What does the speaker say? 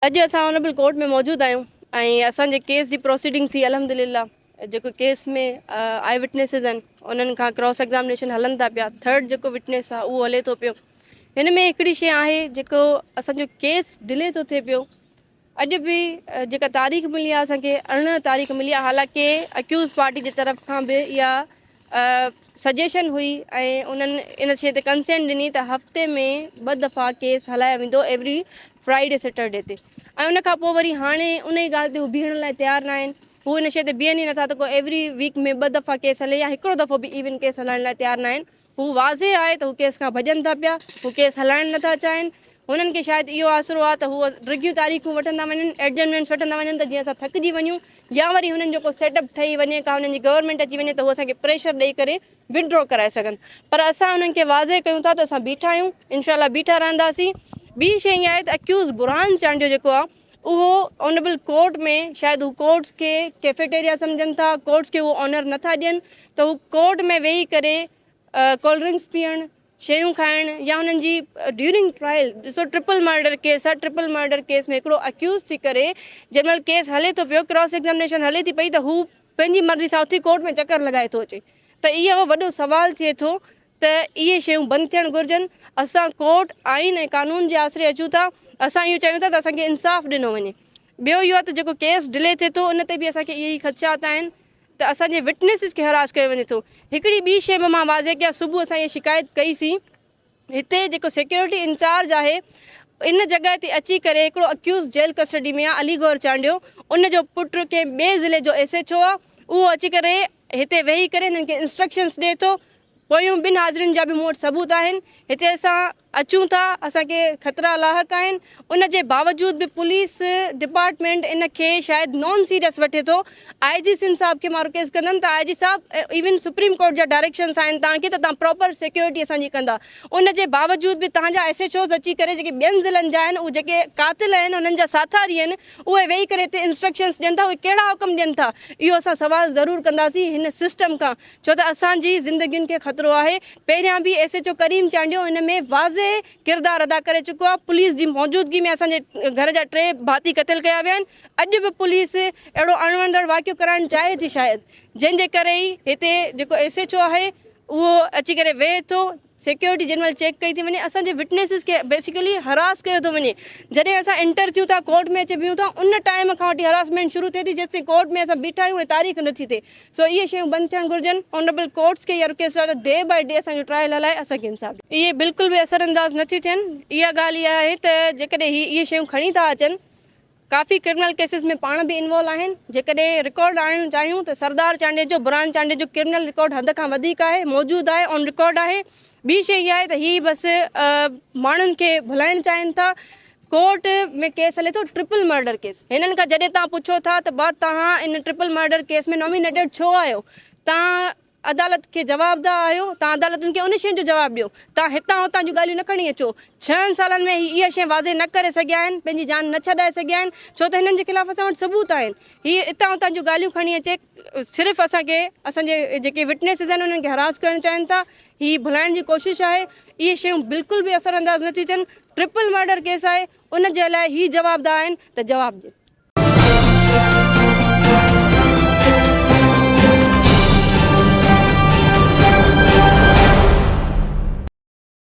اڄ اسان honourable court ۾ موجود آهيون ۽ اسان جي ڪيس جي پروسيڊنگ ٿي الحمدلله جيڪو ڪيس ۾ آئي وٽنيسز آهن انهن کان ڪراس ايگزامنيشن هلن ٿا پيا ٿرڊ جيڪو وٽنيس آهي اهو هلي ٿو پيو هن ۾ هڪڙي شي آهي جيڪو اسان جو ڪيس ڊلي ٿو ٿئي پيو اڄ به جيڪا تاريخ ملي آهي اسان کي 18 تاريخ ملي آهي حالانڪه اڪيوز پارٽي جي طرف کان به اها سجيشن هئي ۽ انهن ان شيء تي ڪنسينٽ ڏني ته هفتي ۾ ٻه دفعا ڪيس هلايو ويندو ايوري فرائيڊي سيٽرڊي تي ۽ ان کان پوء وري هاڻي ان ئي ڳالهه تي هو بيهڻ لاء تيار نه آهن هو ان شيء تي بيهن ئي نٿا ته ڪو ايوري ويڪ ۾ ٻه دفعا ڪيس هلي يا هڪڙو دفعو به ايون ڪيس هلائڻ لاء تيار نه آهن هو واضح آهي ته هو ڪيس کان ڀڄن ٿا پيا هو ڪيس هلائڻ نٿا چاهين هنن کي شايد اهو آسرو آهي ته هو ڊگهيون تاريخون وٺندا وڃن، ايڊجرنمينٽس وٺندا وڃن ته جيئن اسان ٿڪجي وڃون يا وري هنن جو ڪو سيٽ اپ ٺهي وڃي، ڪا هنن جي گورنمينٽ اچي وڃي ته هو اسان کي پريشر ڏئي ڪري ودڊرا ڪرائي سگهن. پر اسان انهن کي واضح ڪيون ٿا ته اسان بيٺا آهيون، انشاء الله بيٺا رهنداسين. ٻي شيء اها آهي ته اڪيوز برهان چانڊيو جيڪو آهي اهو آنريبل ڪورٽ ۾ شايد هو ڪورٽس کي ڪيفيٽيريا سمجهن ٿا، ڪورٽس کي هو آنر نٿا ڏين ته هو ڪورٽ ۾ ويهي ڪري ڪولڊ ڊرنڪس پيئڻ، شيون کائڻ يا انهن جي ڊيورنگ ٽرائل ڏسو ٽرپل مرڊر ڪيس آهي ٽرپل مرڊر ڪيس ۾ هڪڙو اڪيوز ٿي ڪري جنهن مهل ڪيس هلي ٿو پيو ڪراس ايگزامنيشن هلي ٿي پئي ته هو پنهنجي مرضي سان اٿي ڪورٽ ۾ چڪر لڳائي ٿو اچي ته اهو وڏو سوال ٿئي ٿو ته اهي شيون بند ٿيڻ گهرجن اسان ڪورٽ آئين ۽ قانون جي آسري اچون ٿا اسان اهو چاهيون ٿا ته اسان کي انصاف ڏنو وڃي ٻيو اهو آهي ته جيڪو ڪيس ڊلي ٿئي ٿو ان تي به اسان کي اهي ئي خدشات آهن ته اسان جي وٽنيسز کي هراس ڪيو وڃي ٿو. هڪڙي ٻي شيء به مان واضح ڪيان صبح اسان اها شڪايت ڪئي سين هتي جيڪو سيڪيورٽي انچارج آهي ان جڳهه تي اچي ڪري هڪڙو اڪيوز جيل ڪسٽڊي ۾ آهي علي گوهر چانڊيو ان جو پٽ ڪنهن ٻئي ضلعي جو ايس ايڇ او آهي اهو اچي ڪري هتي ويهي ڪري هنن کي انسٽرڪشنس ڏئي ٿو پويون ٻن حاضرين جا به مون وٽ ثبوت آهن، هتي اسان اچون ٿا، اسان کي خطرا لاحق آهن، ان جي باوجود به پوليس ڊپارٽمينٽ ان کي شايد نان سيريس وٺي ٿو، آء جي سنڌ صاحب کي مان رڪويسٽ ڪندم ته آء جي صاحب ايون سپريم ڪورٽ جا ڊائريڪشنس آهن توهان کي ته توهان پراپر سيڪيورٽي اسان جي ڪندا، ان جي باوجود به توهان جا ايس ايڇ اوز اچي ڪري جيڪي ٻين ضلعن جا آهن اهي جيڪي قاتل آهن انهن جا ساٿاري آهن اهي ويهي ڪري هتي انسٽرڪشنس ڏين ٿا اهي ڪهڙا حڪم ڏين ٿا اهو اسان سوال ضرور ڪنداسين هن سسٽم کان ڇو ته اسان جي زندگين کي خطرو آهي، پهريان به S H O Karim Chandio ان ۾ واضح ڪردار ادا ڪري چڪو آهي، پوليس جي موجودگي ۾ اسان جي گهر جا ٽي ڀاتي قتل ڪيا ويا آهن، اڄ به پوليس اهڙو اڻوڻندڙ واقعو ڪرائڻ چاهي ٿي شايد جنهن جي ڪري ئي هتي جيڪو ايس ايڇ او آهي اهو اچي ڪري ويهي ٿو. سيڪيورٽي جنهن مهل چيڪ ڪئي ٿي وڃي اسان جي وٽنيسز کي بيسيڪلي هراس ڪيو ٿو وڃي جڏهن اسان انٽر ٿيون ٿا ڪورٽ ۾ اچي بيهون ٿا ان ٽائيم کان وٺي هراسمينٽ شروع ٿئي ٿي جيستائين ڪورٽ ۾ اسان بيٺا آهيون ۽ تاريخ نٿي ٿئي سو اهي شيون بند ٿيڻ گهرجن آنريبل ڪورٽس کي اها رڪويسٽ آهي ته ڊي باء ڊي اسان جو ٽرائل هلائي اسان کي انصاف ڏين. اهي بلڪل به اثر انداز نٿيون ٿين اها ڳالهه اها آهي ته جيڪڏهن هي اهي شيون کڻي ٿا اچن ڪافي ڪرمنل ڪيسز ۾ پاڻ به انوالو آهن، جيڪڏهن رڪارڊ آڻڻ چاهيون ته سردار چانڊيي جو برهان چانڊيي جو ڪرمنل رڪارڊ حد کان وڌيڪ آهي، موجود آهي، آن رڪارڊ آهي، ٻي شيء اها آهي ته هي بس ماڻهن کي ڀلائڻ چاهين ٿا، ڪورٽ ۾ ڪيس هلي ٿو ٽرپل مرڊر ڪيس، هنن کان جڏهن توهان پڇو ٿا ته با توهان ان ٽرپل مرڊر ڪيس ۾ نامينيٽيڊ ڇو آهيو، توهان عدالت کي جوابده آهيو، توهان عدالتن کي ان شيء جو جواب ڏيو، توهان هتان هتان جون ڳالهيون نه کڻي اچو، ڇهن سالن ۾ هي اها شيء واضح نه ڪري سگهيا آهن، پنهنجي جان نه ڇڏائي سگهيا آهن، ڇو ته هنن جي خلاف اسان وٽ ثبوت آهن، هي اتان هتان جون ڳالهيون کڻي اچي صرف اسان کي اسان جي جيڪي وٽنيسز آهن انهن کي هراس ڪرڻ چاهين ٿا، هي ڀلائڻ جي ڪوشش آهي، اهي شيون بلڪل به اثر انداز نه ٿيون ٿين، ٽرپل مرڊر ڪيس آهي ان جي لاء هي جوابده آهن ته جواب ڏين.